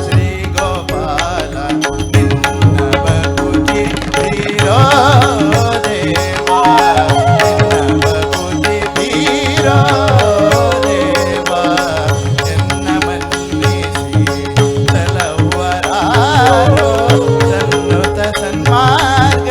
ಶ್ರೀ ಗೋಪಾಲ, ನಿನ್ನ ಬಕುತಿ ಬೀರೋ ದೇವ, ನಿನ್ನ ಬಕುತಿ ಬೀರೋ ದೇವ, ಎನ್ನ ಮನ್ನಿಸಿ ಸಲಹುವರಾರೋ, ಸನ್ನುತ ಸನ್ಮಾರ್ಗ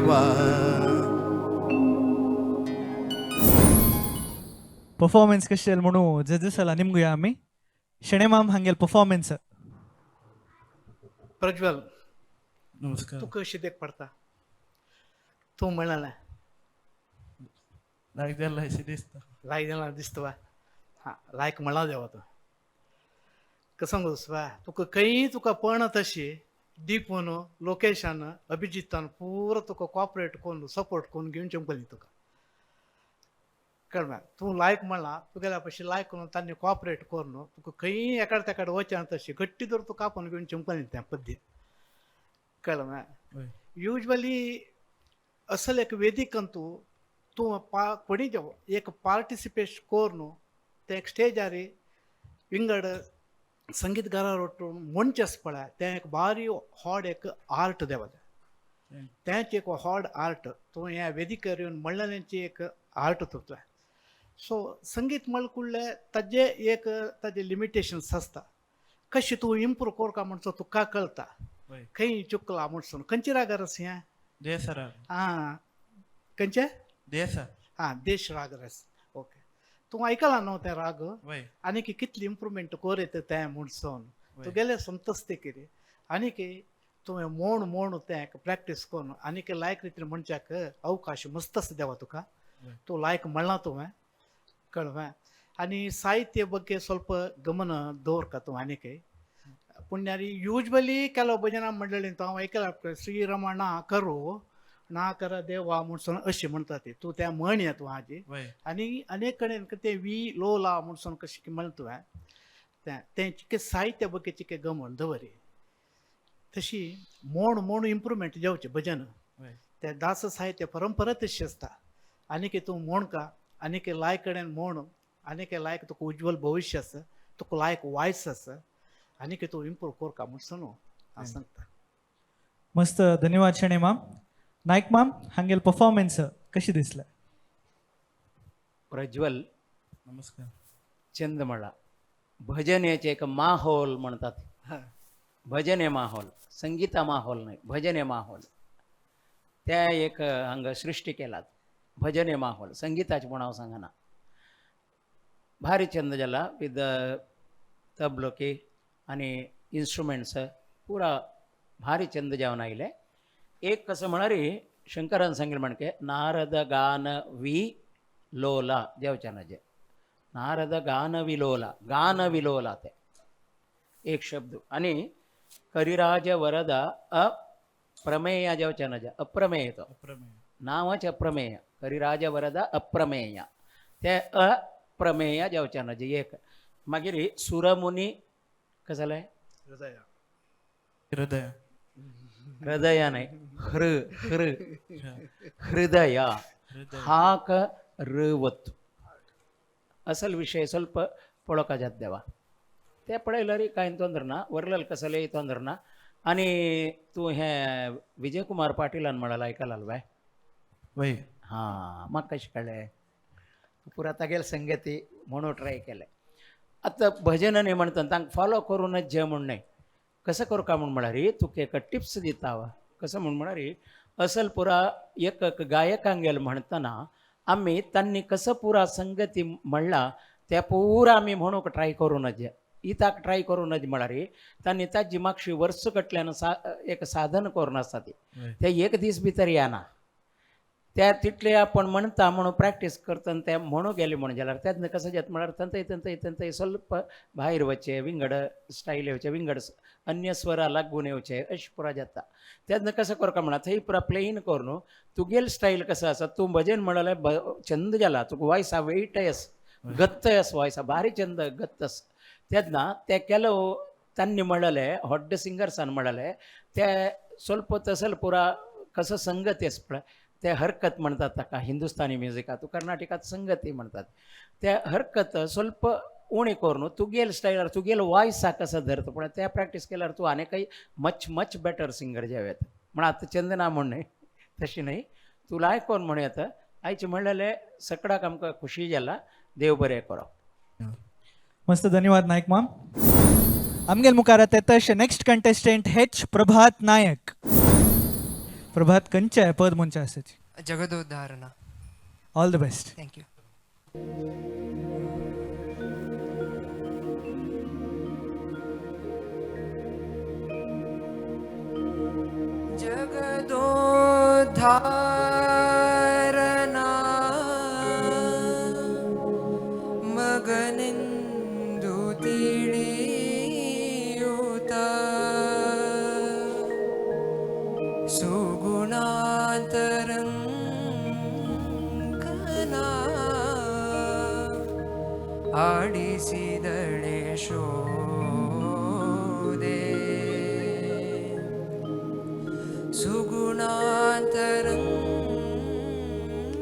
ದೇವಾ. ಪರ್ಫಾರ್ಮೆನ್ಸ್ कशें म्हणू जजेस आला निमगुया आमी. शेणेमाम हांगेल परफॉर्मन्स. प्रज्वल, नमस्कार. तुका कशी देख पडता? तूं म्हणलें लायक जाल्ला अशें दिसता. लायक जाला दिसता वा? हां, लायक म्हणला देवा तूं. कसं वा तुका खंय तुका पण तशी दीपून लोकेशान अभिजितान पुरो तुका कॉपरेट करून सपोर्ट करून घेवन चंपली तुका. कळ्ळें? तूं लायक म्हणला तुगेल्या पशी लायक करून तांणी कॉपरेट करून तुका खंय एकाड तेकाड वचना तशी घट्टी धरून तुका आपोवन घेवन चंपली त्या पद्दतीन. कळ्ळें? युजली असल एक वेदिकन तूं तूं पा कोणी एक पार्टिसिपेट करून ते एक स्टेजार विंगड संगीतकारार म्हणचें आसा पळय तें एक बारी व्हड एक आर्ट देवा. तेंच एक व्हड आर्ट तूं ह्या वेदिकेर येवन म्हणलेल्यांची एक आर्ट तुका. सो संगीत म्हणकुडलें ताजें एक ताजें लिमिटेशन्स आसता. कशें तूं इम्प्रूव करका म्हणचो तुका कळटा. खंय चुकला म्हणसून. खंयचे रागार आसा हें? देसा राग. आं, खंयचे? देसा. आं, देश राग आसा. ओके, तूं आयकला न्हू तें राग? आनी कितली इम्प्रूवमेंट कर येता तें म्हणसून तुगेलें संतस्ते कितें आनी तुवें मोण मोण तें प्रॅक्टीस करून आनी लायक रितीन म्हणच्याक अवकाश मस्त आसा देवा तुका. तूं लायक म्हणलां तुवें. कळ्ळें? आनी साहित्य ಬಗ್ಗೆ ಸ್ವಲ್ಪ गमन दवरका तूं. आनी पुण्यारी युजली ಕೆಲವು भजनां मंडळीन हांव आयकलां श्रीरमणा करो ना कर देवा म्हणसून अशें म्हणटा ती. तूं त्या म्हण तूं हाजी आनी अनेक कडेन ते वी लोला म्हणसून कशें म्हणलें तुवें तें तें चिके साहित्य ಬಗ್ಗೆ चिके गमन दवरी तशी मोण मोण इम्प्रूवमेंट जावचें भजन. ते दास साहित्य परंपरा तशी आसता. आनी तूं मोणका आनी लायक कडेन मोण आनी लायक तुका उज्ज्वल भविश्य आसा, तुका लायक वायस आसा आनी तूं इम्प्रूव करका म्हणसून हांव सांगता. मस्त, धन्यवाद शेणेमाम. नायक माम हांगेल परफॉर्मन्स कशी दिसलें? प्रज्वल, नमस्कार. चंद म्हणला भजनेचे एक माहोल म्हणतात. भजने माहोल, संगीता माहोल न्हय, भजने माहोल. त्या एक हांगा सृश्टी केलात भजने माहोल. संगीताचे म्हूण हांव सांगना. भारी चंद जाला विथ तबलोकी आनी इन्स्ट्रुमेंट्स पुरा भारी चंद जावन आयले. एक कसं म्हळ्यार शंकरान सांगलें म्हणके नारद गान वी लोला देवचानाचे नारद गान विलोला, गान विलोला ते एक शब्द. आनी करिराज वरद अप्रमेय जेवचानाचे अप्रमेय तो नांवच अप्रमेय. करिराज वरद अप्रमेय ते अप्रमेय जेवचानाचे एक. मागीर सुरमुनी कसं जालें? हृदय. हृदय. हृदय न्हय, हृ हृ हृदय हाक ऋवत. असल विषय ಸ್ವಲ್ಪ पळोवपाक देवा. ते पळयल्यार कांय ತೊंದರೆ ना, वरलेल कसलेय ತೊಂದರೆ ना. आनी तूं हें विजयकुमार पाटीलान म्हणलें आयकलां बाय? वय. हां, म्हाका कशें कळ्ळें? पुरा तागेले संगती म्हणून ट्राय केलें. आतां भजन न्ही म्हणटा तांकां फॉलो करूनच जे म्हूण न्हय. कसं करूं काय म्हूण म्हळ्यार तुका एक टिप्स दिता हांव. कसं म्हूण म्हळ्यार असल पुरा एक गायकांगेल म्हणटना आमी तांणी कसं पुरा संगती म्हणला त्या पुरा आमी म्हणूंक ट्राय करूं नज. इताक ट्राय करूं नज म्हळ्यार तांणी ताजी मागशी वर्स कटल्यान एक साधन करून आसता ती. ते एक दीस भितर येना. त्या तितले आपण म्हणता म्हणून प्रॅक्टीस करता ते म्हणू गेले म्हणून जाल्यार तेन्ना कसं जाता म्हळ्यार तंतय तंतय तंतय ಸ್ವಲ್ಪ भायर वचचे विंगड स्टायल येवचे विंगड अन्य स्वरा लागून येवचे अशें पुरा जाता. तेन्ना कसं करता म्हणा थंय पुरा प्लेन करून तुगेल स्टायल कसं आसा तूं भजन म्हणल्यार चंद जाला तुका वॉयसा वेट आस गत्त आस वॉयसा भारी चंद गत्त आस. तेन्ना ते केलो तांणी म्हणलें व्हड सिंगर्सान म्हणलें ते ಸ್ವಲ್ಪ तसल पुरा कसं संगती आसा पळय ते हरकत म्हणतात ताका हिंदुस्तानी म्युजिकात कर्नाटकात संगती म्हणतात. ते हरकत ಸ್ವಲ್ಪ उणी करून तुगेल स्टायलार तुगेल वॉयसा कसं धरता पळय ते प्रॅक्टीस केल्यार तूं आनी काही मच मच बेटर सिंगर जावं येता. म्हण आतां चंदना म्हूण न्हय तशी न्हय तुला आयकोन म्हणूं येता. आयचें म्हणलेलें सकडाक आमकां खुशी जाला. देव बरें करो. मस्त, धन्यवाद नायक माम. आमगेल मुखार येता तशें next contestant H Prabhat Nayak. प्रभात कंचे पद म्हणचे आसाची? जगदोद्धारणा. All the best. Thank you. जगदोद्धारणा मगनिंदु ತಿಳಿಯುತ ಸುಗುಣಾಂತರಂಗನ ಆಡಿಸಿದಳೆ ಶೋದೆ,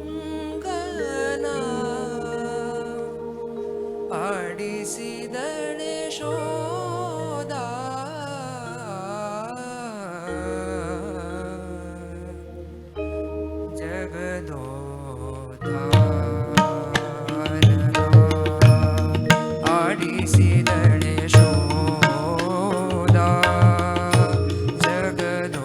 ಸುಗುಣಾಂತರಂಗನ ಆಡಿಸಿದಳೆ ಶೋದ. ಜಗದೋದ್ಧಾರನ ಆಡಿಸಿದಳೆ ಶೋದ, ಜಗದೋದ್ಧಾರನ.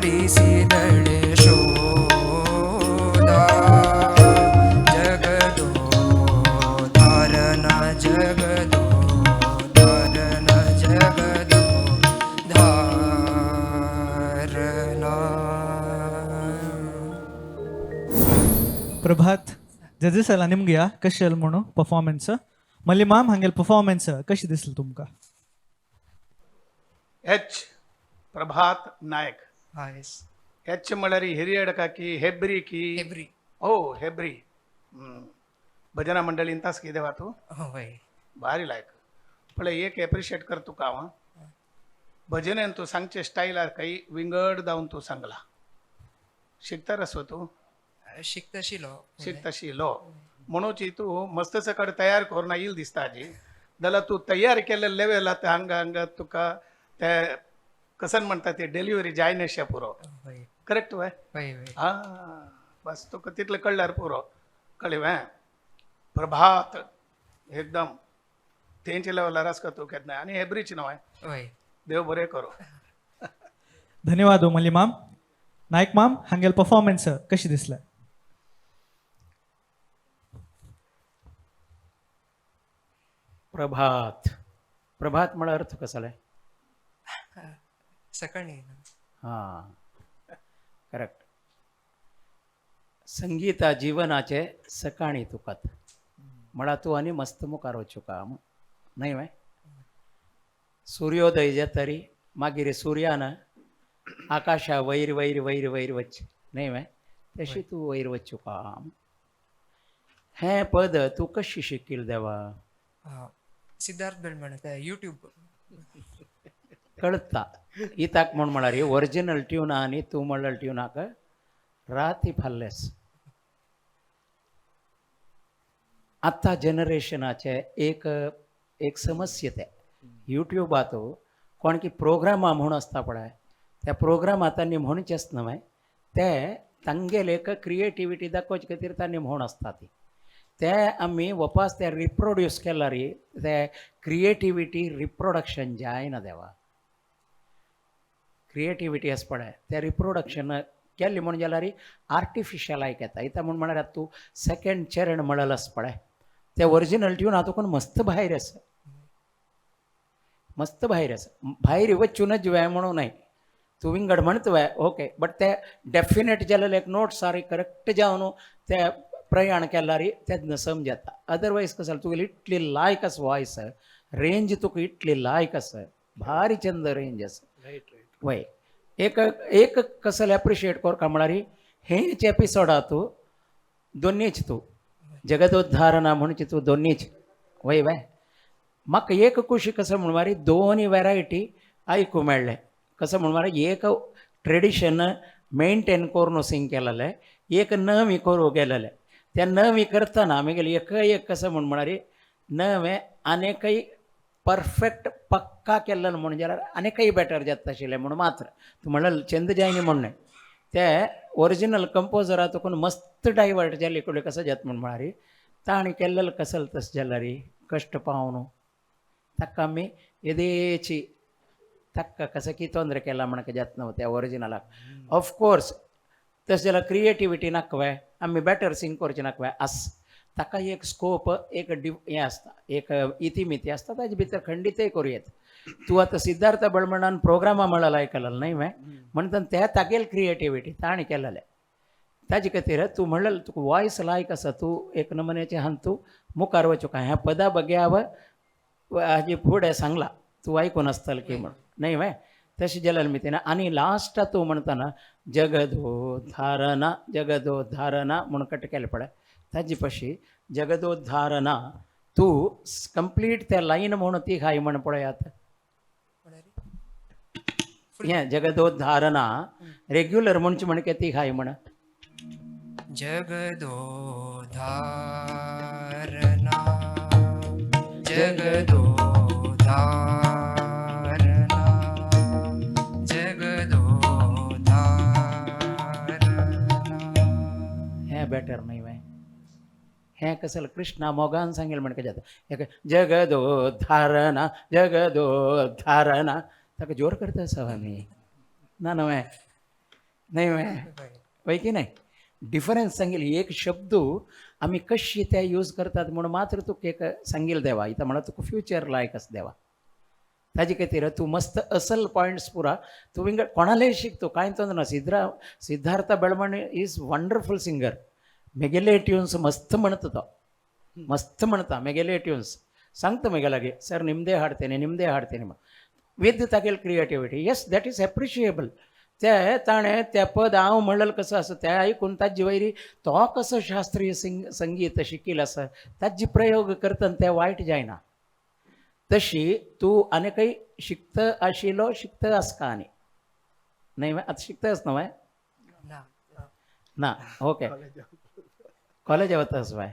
ಲಾಡಿಸಿದಳೆ ಶೋಧ ಜಗದೋದ್ಧಾರನ ಜಗದೋದ್ಧಾರನ ಜಗದೋದ್ಧಾರನ. ಪ್ರಭಾತ್ ಜಜಸ್ ಅಲ್ಲ ನಿಮ್ಗೆ कशी आल म्हणून परफॉर्मन्स मल्ली माम हांगेल परफॉर्मन्स कशी दिसली तुमकां? एच प्रभात नायक. हा येस. एच म्हळ्यार हिरियडका की हेब्री की? हेब्री. ओ हेब्री. भजना मंडळीन तास कितें वा तूं? हय. भारी लायक. पळय एक एप्रिशिएट कर तुका हांव. भजनेन तूं सांगचे स्टायलार काही विंगड जावन तूं सांगला. शिकता आसो तूं? शिकताशिलो. शिकताशिलो म्हणून तूं मस्त सकट तयार करून येईल दिसता आजी. जाल्यार तूं तयार केल्ले लेवल आतां हांगा हांगा तुका ते कसन म्हणटा ते डिलिव्हरी जायनाशे पुरो. करेक्ट वय? हय हय. आं बस तुका तितलें कळ्ळ्यार पुरो. कळ्ळें वें? प्रभात एकदम तेंचे लेवलार आसका तूं केन्नाय आनी हेब्रीच न्हय. हय. देव बरें करूं. धन्यवाद मल्ली माम. नायक माम हांगेल परफॉर्मन्स कशी दिसले? प्रभात. प्रभात म्हळ्यार अर्थ कसो? सकाळी. हां करेक्ट. संगीता जिवनाचे सकाळी तुकात म्हळ्यार तूं आनी मस्त मुखार वचूका न्हय वे? सूर्योदय जाता मागीर सुर्यान आकाशा वयर वयर वयर वयर वच न्हय वे? तशी तूं वयर वचूका. हें पद तूं कशी शिकील देवा? सिद्धार्थ बेळमण यूट्यूब. कळता इताक म्हूण म्हळ्यार ओरिजिनल ट्यून आनी तूं म्हणल्यार ट्युनाक राती फाल्लेस. आतां जनरेशनाचे एक एक समस्या ते युट्यूबात कोण की प्रोग्रामा म्हूण आसता पळय त्या प्रोग्रामा तांणी म्हणचेच न्हय ते तांगेले एक क्रिएटिविटी दाखोवचे खातीर तांणी म्हूण आसता ती ते आमी वपास ते रिप्रोड्यूस केल्यार ते क्रिएटिविटी रिप्रोडक्शन जायना देवा. क्रिएटिविटी आसा पळय ते रिप्रोडक्शन केल्लें म्हूण जाल्यार आर्टिफिशियल आयक येता. इतां म्हूण म्हळ्यार तूं सेकेंड चरण म्हणलें आसा पळय ते ओरिजिनल ट्यून आतां मस्त भायर आसा. मस्त भायर आसा. भायर वचूनच वय म्हणून न्हय तूं विंगड म्हणटा वय ओके बट ते डेफिनेट जालेले एक नोट सारी करेक्ट जावन ते प्रयाण केल्यार तेन्ना समजता. अदरवायज कसं तुगेली इतली लायक आसा वॉयस रेंज तुका इतली लायक आसा भारी चंद रेंज आसा. वय एक एक कसले एप्रिशिएट करका म्हळ्यार हेच एपिसोडा तूं दोनीच तूं जगदोद्धारना म्हणचे तूं दोनीच वय वय. म्हाका एक खुशी कसं म्हण मारी दोनी वेरायटी आयकूं मेळ्ळें. कसं म्हण मारी एक ट्रेडिशन मेनटेन करून सिंग केलेलें एक नवी करूं गेलेलें. त्या नवी करतना आमी एक एक कसं म्हण म्हळ्यार नवें आनीकय परफेक्ट पक्का केल्लें म्हूण जाल्यार आनीकय बेटर जाता आशिल्लें म्हूण मात्र तूं म्हणल्यार चंद जायनी म्हूण न्हय ते ओरिजिनल कंपोजरा तुकून मस्त डायवर्ट जाल्ले कडेन कसो जाता म्हूण म्हळ्यार ताणें केल्लें कसल तशें जाल्यार कश्ट पावून ताका आमी येदेची ताका कसो की तोंद्र केला म्हणका जाता न्हू त्या ओरिजिनलाक. ऑफकोर्स तशें जाल्यार क्रिएटिविटी नाका व्हय आमी बेटर सिंग करचें नाका व्हय आस ताका एक स्कोप एक हें आसता एक इतिमिती आसता ताजे भितर खंडीतय करूं येता. तूं आतां सिद्धार्थ बळमणान प्रोग्रामा म्हणला आयकलें न्हय वें म्हणटा ते तागेल क्रिएटिविटी ताणें केलेलें ताजे खातीर तूं म्हणलें तुका वॉयस लायक आसा तूं एक नमुन्याचें हांगा तूं मुखार वचूंक ह्या पदा बग्या हाजे फुडें सांगलां तूं आयकून आसतलें की म्हण न्हय वें तशें जाल्यार मी तेन्ना आनी लास्टा तूं म्हणटना जगदोद्धारना जगदोद्धारना म्हूण कट केलें पळय ताजे पशी जगदोद्धारना तूं कंप्लीट त्या लायन म्हूण ती घाय म्हण पळयात हें जगदोद्धारना रेग्युलर म्हणचे म्हणके ती घाय म्हण. जगदोद्धारना जगदोद्धारना जगदोद्धारना. हें बेटर न्हय वें? हें कसं कृष्णा मोगान सांगेल म्हणका जाता एक जगदोद्धारना जगदोद्धारना ताका जोर करता आसा आमी ना न्हय. न्हय वय की नाही डिफरन्स सांगेल एक शब्द आमी कशी ते यूज करतात म्हूण मात्र तुका एक सांगील देवा इथं म्हणा तुका फ्युचर लायक आसा देवा. ताजे खातीर तूं मस्त असल पॉयंट्स पुरा तूं विंगड कोणालेय शिकतो कांय तोंड ना. Siddhartha Belman is wonderful singer. मेगेले ट्युन्स मस्त म्हणता तो, मस्त म्हणता मेगेले ट्युन्स सांगता मेगे लागीं सर निमदे हाडतेने निमदे हाडतेने म्हण विथ तागेली creativity. Yes that is appreciable. ते ताणें त्या पद हांव म्हणलें कसो आसा तें आयकून ताजे वयरी तो कसो शास्त्रीय संगीत शिकील आसा ताजे प्रयोग करतना तें वायट जायना. तशी तूं आनीकय शिकता आशिल्लो शिकता आसका आनी न्हय आतां शिकताच न्हय ना ओके कॉलेज वतास बाय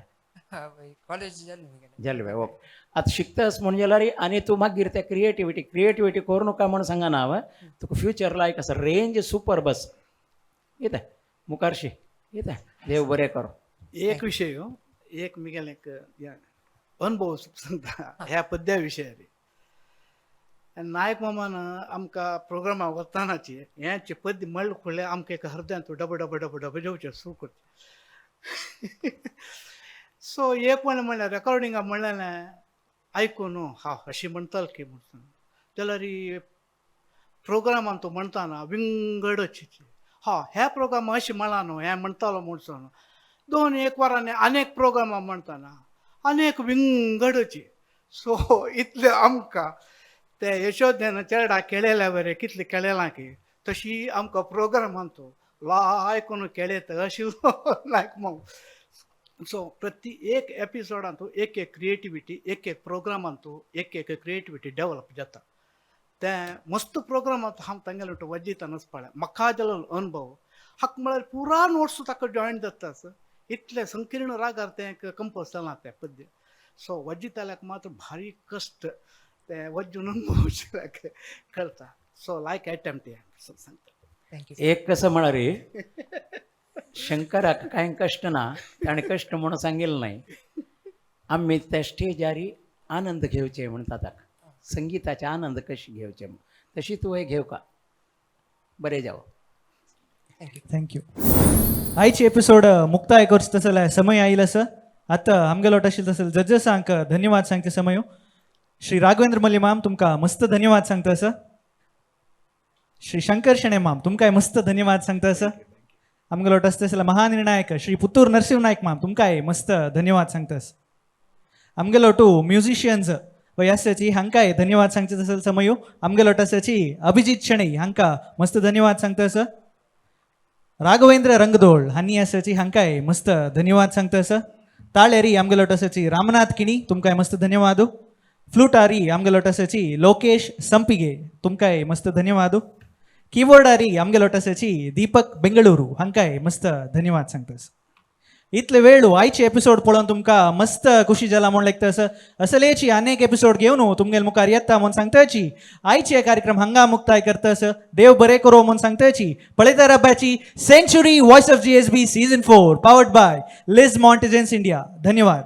कॉलेज जालें जालें बाय ओके. आतां शिकतास म्हूण जाल्यार आनी तूं मागीर ते क्रिएटिविटी क्रिएटिविटी करूं नाका म्हूण सांगना हांव तुका फ्युचर लायक आसा रेंज सुपर बस कितें मुखारशी कितें देव बरें करूं. एक विशय एक मिगेलें एक अनुभव सांगता ह्या पद्या विशयार. नायक मामान आमकां प्रोग्रामा वतानाची हें पद्य म्हणलें फुडलें आमकां एक हृदयांत डबो डबो डबो डबो जेवचें सुरू करचें. सो एक म्हणलें म्हणल्यार रेकॉर्डिंगा म्हणलें आयकून हा अशी म्हणटाल की म्हणून जाल्यार प्रोग्रामान तो म्हणटाना विंगडची हा ह्या प्रोग्रामा अशें म्हणला न्हू हें म्हणटालो म्हणून दोन एक वरांनी अनेक प्रोग्रामां म्हणटाना अनेक विंगडची. सो इतलें आमकां ते यशोदेन चेरडा केळेल्या बरें कितलें केळेलां की तशी आमकां प्रोग्रामान तो लायकून केळयता अशी लायक माव. सो प्रति एक एपिसोडान तूं एक एक क्रिएटिविटी एक एक प्रोग्रामान तूं एक एक क्रिएटिविटी डेवलप जाता. तें मस्त प्रोग्रामांत हांव तांगेले वजितानच पळय म्हाका जालो अनुभव हाका म्हळ्यार पुरा नोट्स ताका जॉयन जाता इतलें संकीर्ण रागार तें कंपोज जालां तें पद्य. सो वजिताल्याक मात्र भारी कश्ट तें वज्जून अनुभव कळटा. सो लायक एटेम्प्ट हें सांगता. एक कसं म्हळ्यार शंकराक कांय कश्ट ना ताणें कश्ट म्हणून सांगिल्लें न्हय. आमी त्या स्टेजार आनंद घेवचे म्हणटा ताका संगीताचे आनंद कशे घेवचे म्हूण तशी तूं घेवका बरें जावं. Thank you. आयची एपिसोड मुक्ताय करचो तसो जाल्यार समय आयिल्लो आसा. आतां आमगेलो आशिल्लो तसो जजेसांक धन्यवाद सांगचे समय. श्री राघवेंद्र मल्ली माम तुमकां मस्त धन्यवाद सांगता आसा. श्री शंकर शेणे माम तुमकांय मस्त धन्यवाद सांगता आसा. आमगेलो आसता जाल्यार महानिर्णायक श्री पुत्तूर नरसिंह नायक माम तुमकांय मस्त धन्यवाद सांगता आसा. आमगेलो टू म्युझिशियन्स वय आसाची हांकांय धन्यवाद सांगचे तसो समयो. आमगेलो आसाची अभिजीत शेणै हांकां मस्त धन्यवाद सांगता आसा. राघवेंद्र रंगदोळ हांणी आसाची हांकांय मस्त धन्यवाद सांगता आसा. ताळेरी आमगेलो आसाची रामनाथ किणी तुमकांय मस्त धन्यवाद. फ्लुटारी आमगेलो आसाची लोकेश संपिगे तुमकांय मस्त धन्यवाद. कीबोर्डारी आमगेलो आसाची दीपक बेंगळुरू हांकांय मस्त धन्यवाद सांगता आसा. इतले वेळ आयचे एपिसोड पळोवन तुमकां मस्त खुशी जाला म्हूण लेगता आसा. असलेची अनेक एपिसोड घेवन तुमगेल मुखार येता म्हूण सांगताची. आयचे कार्यक्रम हांगा मुक्ताय करता आसा. देव बरें करो म्हूण सांगताची. पळयता रब्याची century voice of GSB season 4 powered by Liz Mont India. धन्यवाद.